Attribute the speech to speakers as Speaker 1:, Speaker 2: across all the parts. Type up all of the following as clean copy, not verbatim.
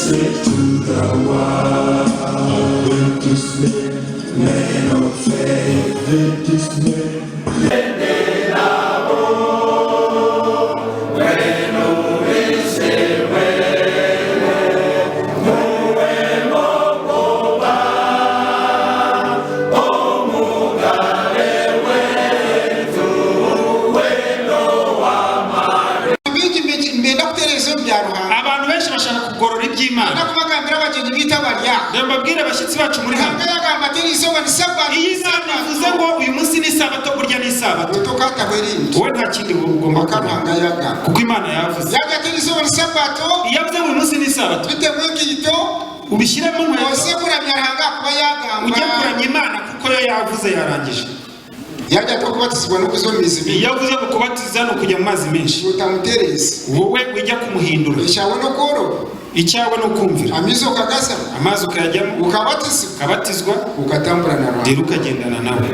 Speaker 1: message to the world. Adventist men, men of faith. Adventist men.
Speaker 2: Baingi nibenda kutereeza omu bya Ruhanga.
Speaker 3: Abantu benshi bashaka kugorora iby'Imana.
Speaker 2: Nenda kubagambira abagyenyi baitu abari aha.
Speaker 3: Reba mbabwire abashyitsi bacu muri hano.
Speaker 2: Ruhanga yagamba ati eri izooba ni Sabato.
Speaker 3: Iyo Imana ivuze ngo uyu munsi ni isabato, burya ni isabato.
Speaker 2: Iwe tokataho erindi.
Speaker 3: Wowe nta kindi ugomba
Speaker 2: Kwonka
Speaker 3: gukora.
Speaker 2: Ruhanga yagamba.
Speaker 3: Kuko Imana yavuze.
Speaker 2: Yagira ati eri izooba ni Sabato.
Speaker 3: Iyo avuze ngo uyu munsi ni isabato.
Speaker 2: Bitemu enkaito.
Speaker 3: Ubishyiremo inkweto.
Speaker 2: Oze kuramya Ruhanga ahakuba yagamba.
Speaker 3: Ujye kuramya Imana kuko yo yavuze yarangije.
Speaker 2: Yagira ati okubatizibwa n'okuza omu maizi maingi.
Speaker 3: Iyo avuze ngo kubatiza ni ukujya mu mazi menshi.
Speaker 2: Iwe otamutereeza.
Speaker 3: Wowe wijya kumuhindura.
Speaker 2: Ekyawe n'okworoba.
Speaker 3: Icyawe ni ukumvira.
Speaker 2: Amaizi okagaza.
Speaker 3: Amazi ukayajyamo.
Speaker 2: Ukabatizibwa.
Speaker 3: Ukabatizwa.
Speaker 2: Ukatambura na Ruhanga.
Speaker 3: Rero ukagendana nawe.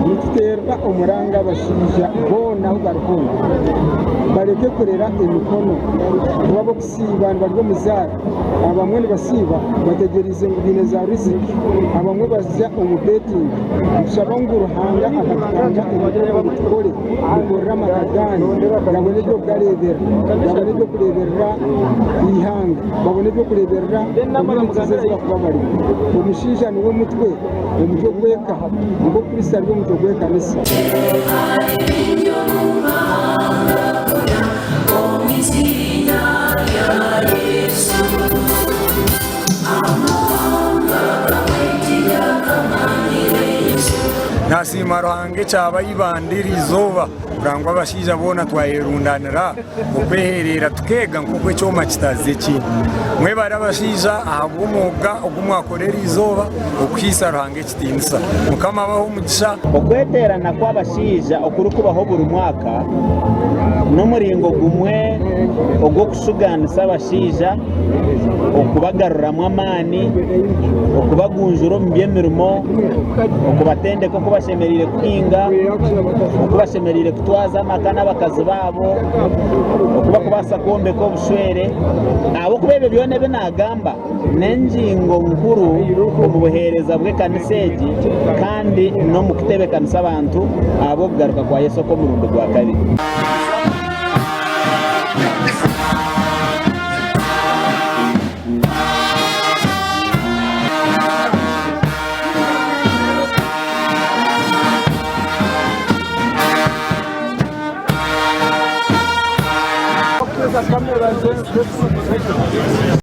Speaker 4: Nituteerera omuranga abashaija boona ahu bari hoona bareke kurera emikono ngu ab'okusiiba nibari omu zaara. Abamwe nibasiiba bategyereize ngu baine za riziki, abamwe baza omu betingi. Nitushaba ngu Ruhanga akatuhanga emikono ngu tukore, mukorere amaka gaanyu gabone eby'okugareeberera, gabone eby'okureeberera eihanga, babone eby'okureeberera communities ezi barikuba barimu. Omushaija niwe mutwe, omutwe gw'eka, nk'oku Kristo ari omutwe gw'ekanisa.
Speaker 5: Nasiima Ruhanga ekyaba eibanda eri izooba kurangwa abashaija boona twayerundanira okwehereera tukeega nk'oku ekyoma kitaziza ekindi. Mwebare abashaija ahabw'omwoga ogu mwakora eri izooba okuhaisa Ruhanga ekitiinisa. Mukama abahe omugisha.
Speaker 6: Okweteerana kw'abashaija okurikubaho buri mwaka n'omuringo gumwe ogw'okushugaanisa abashaija, okubagaruramu amaani, okubagunjura omu by'emirimo, okubatendeka oku bashemereire kuhinga, oku bashemereire kutwaza amaka n'abakazi baabo, oku barikubaasa kwombeka obushwere. Ahabw'okuba ebyo byona ebi naagamba n'engingo nkuru omu buheereza bw'ekanisa egi kandi n'omu kutebeekanisa abantu ahabw'okugaruka kwa Yesu okw'omurundi gwa kabiri.